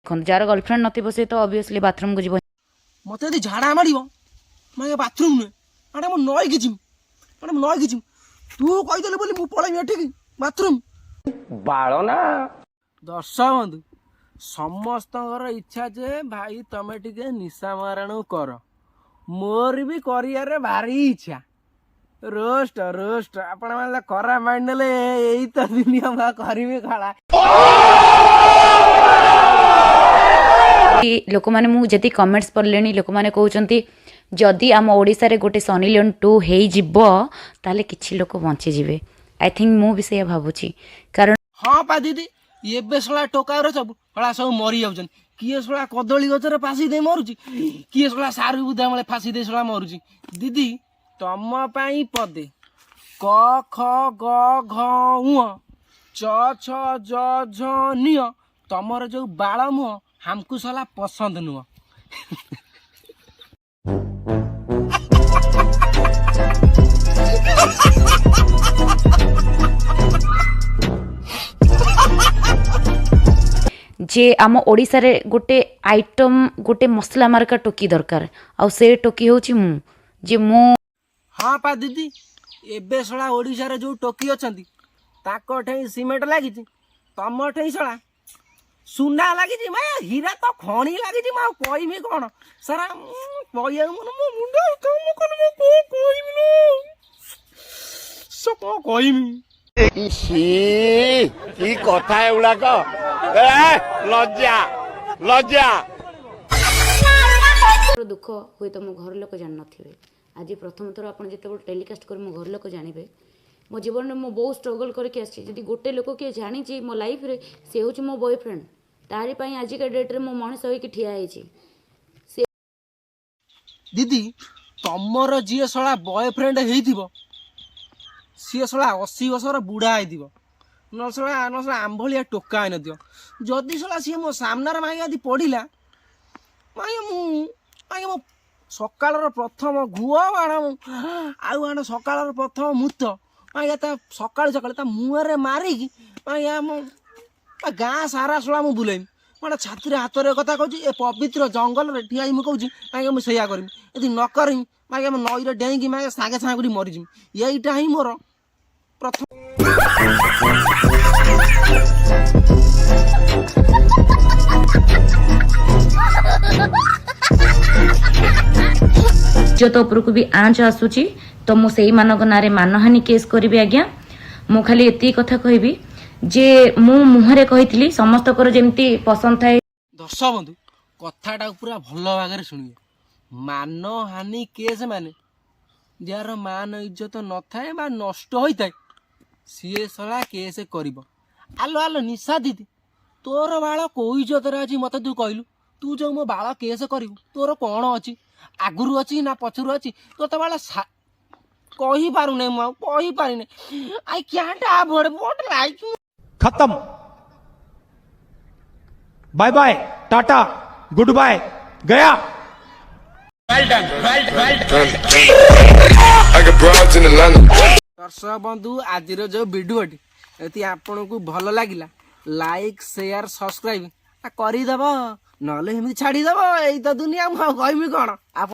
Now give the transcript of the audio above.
ଦେଖନ୍ତୁ, ଯାହାର ଗର୍ଲଫ୍ରେଣ୍ଡ ନଥିବ, ସେ ତ ଅବଭିୟସଲି ବାଥରୁମକୁ ଯିବ। ମତେ ଯଦି ଝାଡ଼ା ମାଡ଼ିବ, ମାନେ ବାଥରୁମ୍ ନୁହେଁ, ମାନେ ମୁଁ ନଈକି ଯିବି, ମାନେ ମୁଁ ନଈକି ଯିବି। ତୁ କହିଦେଲୁ ବୋଲି ମୁଁ ପଳେଇବି ଏଠିକି ବାଥରୁମ୍। ବାଳ ନା। ଦର୍ଶକ ବନ୍ଧୁ, ସମସ୍ତଙ୍କର ଇଚ୍ଛା ଯେ ଭାଇ ତମେ ଟିକେ ନିଶା ମାରଣ କର। ମୋର ବି କରିବାରେ ଭାରି ଇଚ୍ଛା। ରୋଷ୍ଟ ରୋଷ୍ଟ, ଆପଣମାନେ ତ ଖରାପ ମାଇଣ୍ଡ ନେଲେ। ଏଇ ତ ଦୁନିଆ, ମୁଁ କରିବି ଖଳା। ଲୋକମାନେ, ମୁଁ ଯେତିକି କମେଣ୍ଟସ୍ ପଢ଼ିଲେଣି, ଲୋକମାନେ କହୁଛନ୍ତି ଯଦି ଆମ ଓଡ଼ିଶାରେ ଗୋଟେ ସନି ଲିଓନ୍ 2 ହେଇଯିବ, ତାହେଲେ କିଛି ଲୋକ ବଞ୍ଚିଯିବେ। I think ମୁଁ ବି ସେଇଆ ଭାବୁଛି, କାରଣ ହଁ ପା ଦିଦି, ଏବେ ଶଳା ଟୋକାଗୁରା ସବୁ ଶଳା ସବୁ ମରି ଯାଉଛନ୍ତି। କିଏ ଶଳା କଦଳୀ ଗଛରେ ଫାଶୀ ଦେଇ ମରୁଛି, କିଏ ଶଳା ସାରୁ ବୁଦା ମୂଳେ ଫାଶୀ ଦେଇ ଶଳା ମରୁଛି। ଦିଦି, ତମ ପାଇଁ ପଦେ। କ ଖ ଗ ଘ ଉଁ ଚ ଛ ଜ ଝ ନିଅ, ତମର ଯୋଉ ବାଳ ମୁହଁ ଆମକୁ ଶଳା ପସନ୍ଦ ନୁହଁ। ଯେ ଆମ ଓଡ଼ିଶାରେ ଗୋଟେ ଆଇଟମ୍, ଗୋଟେ ମସଲା ମାର୍କା ଟୋକି ଦରକାର, ଆଉ ସେ ଟୋକି ହେଉଛି ମୁଁ, ଯେ ମୁଁ ହଁ ପା ଦିଦି, ଏବେ ଶଳା ଓଡ଼ିଶାରେ ଯୋଉ ଟୋକି ଅଛନ୍ତି, ତାଙ୍କ ଠେଇଁ ସିମେଣ୍ଟ ଲାଗିଛି, ତମ ଠେଇଁ ଶଳା ସୁନା ଲାଗିଛି, ମା ହୀରା ତ ଖଣି ଲାଗିଛି। ମୁଁ ଆଉ କହିବି କ'ଣ ସାରା କହିବାକୁ ମନ ମୋ ମୁଣ୍ଡ କାମ କଲେ। ମୁଁ କ'ଣ କହିବି ଲୋ, ସେ କ'ଣ କହିବି? ଇସି, କି କଥା ଏଗୁଡାକ! ଏ ଲଜ୍ଜା, ଲଜ୍ଜା। ମୋର ଦୁଃଖ ହୁଏତ ମୋ ଘର ଲୋକ ଜାଣିନଥିବେ। ଆଜି ପ୍ରଥମ ଥର ଆପଣ ଯେତେବେଳେ ଟେଲିକାଷ୍ଟ କରି ମୋ ଘର ଲୋକ ଜାଣିବେ। ମୋ ଜୀବନରେ ମୁଁ ବହୁତ ଷ୍ଟ୍ରଗଲ୍ କରିକି ଆସିଛି। ଯଦି ଗୋଟେ ଲୋକ କିଏ ଜାଣିଛି ମୋ ଲାଇଫରେ, ସେ ହେଉଛି ମୋ ବୟଫ୍ରେଣ୍ଡ। ତାରି ପାଇଁ ଆଜିକା ଡେଟ୍ରେ ମୁଁ ମଣିଷ ହେଇକି ଠିଆ ହେଇଛି। ସେ ଦିଦି, ତମର ଯିଏ ଶଳା ବୟଫ୍ରେଣ୍ଡ ହେଇଥିବ, ସିଏ ଶଳା 80 ବର୍ଷର ବୁଢ଼ା ହେଇଥିବ, ନ ଶଳା ଆମ୍ଭଳିଆ ଟୋକା ହେଇନଥିବ। ଯଦି ଶଳା ସିଏ ମୋ ସାମ୍ନାରେ ମାଗି ଯଦି ପଡ଼ିଲା, ମାଗି ମୁଁ ମାଗି ମୋ ସକାଳର ପ୍ରଥମ ଘୁଅ ଆଣ ଆଉ ଆଣ, ସକାଳର ପ୍ରଥମ ମୁତ ମାଗି ତା ସକାଳୁ ସକାଳୁ ତା ମୁହଁରେ ମାରିକି ମାଗି ଆମ ଗାଁ ସାରା ଶଳା ମୁଁ ବୁଲେଇବି। ମାନେ ଛାତିରେ ହାତରେ କଥା କହୁଛି, ଏ ପବିତ୍ର ଜଙ୍ଗଲରେ ଠିଆ ହେଇ ମୁଁ କହୁଛି ମାଗି, ମୁଁ ସେଇଆ କରିବି। ଯଦି ନ କରିବି ମାଗି, ମୁଁ ନଈରେ ଡେଇଁକି ମାଗି ସାଙ୍ଗେ ସାଙ୍ଗେ କରି ମରିଯିବି। ଏଇଟା ହିଁ ମୋର ପ୍ରଥମ। ଇଜ୍ଜତ ଉପରକୁ ବି ଆଞ୍ଚ ଆସୁଛି, ତ ମୁଁ ସେଇମାନଙ୍କ ନାଁରେ ମାନହାନି କେସ୍ କରିବି ଆଜ୍ଞା। ମୁଁ ଖାଲି ଏତିକି କଥା କହିବି ଯେ ମୁଁ ମୁହଁରେ କହିଥିଲି, ସମସ୍ତଙ୍କର ଯେମିତି ପସନ୍ଦ ଥାଏ। ଦର୍ଶକ ବନ୍ଧୁ, କଥାଟାକୁ ପୁରା ଭଲ ଭାଗରେ ଶୁଣିବେ। ମାନହାନି କେସ୍ ମାନେ ଯାହାର ମାନ ଇଜ୍ଜତ ନଥାଏ ବା ନଷ୍ଟ ହୋଇଥାଏ, ସିଏ ଶଳା କେସ୍ କରିବ। ଆଲୋ ଆଲୋ ନିଶା ଦିଦି, ତୋର ବାଳ କୋଉ ଇଜ୍ଜତରେ ଅଛି, ମତେ ତୁ କହିଲୁ? ତୁ ଯୋଉ ମୋ ବାଳ କେସ୍ କରିବୁ, ତୋର କ'ଣ ଅଛି? ଆଗରୁ ଅଛି ନା ପଛରୁ ଅଛି? ତୋର ତ ବାଳ କହିପାରୁନାହିଁ, ମୁଁ ଆଉ କହିପାରିନି। I cantt avoid boat like. खत्म, bye bye, tata, good bye, गया। I got broads in Atlanta. ଦର୍ଶକ ବନ୍ଧୁ, ଆଜିର ଯୋଉ ଭିଡ଼ିଓଟି ଯଦି ଆପଣଙ୍କୁ ଭଲ ଲାଗିଲା, ଲାଇକ୍, ସେୟାର, ସବସ୍କ୍ରାଇବ କରିଦେବ, ନହେଲେ ଏମିତି ଛାଡ଼ିଦେବ। ଏଇ ତ ଦୁନିଆ, ମୁଁ ଆଉ କହିବି କ'ଣ ଆପଣ।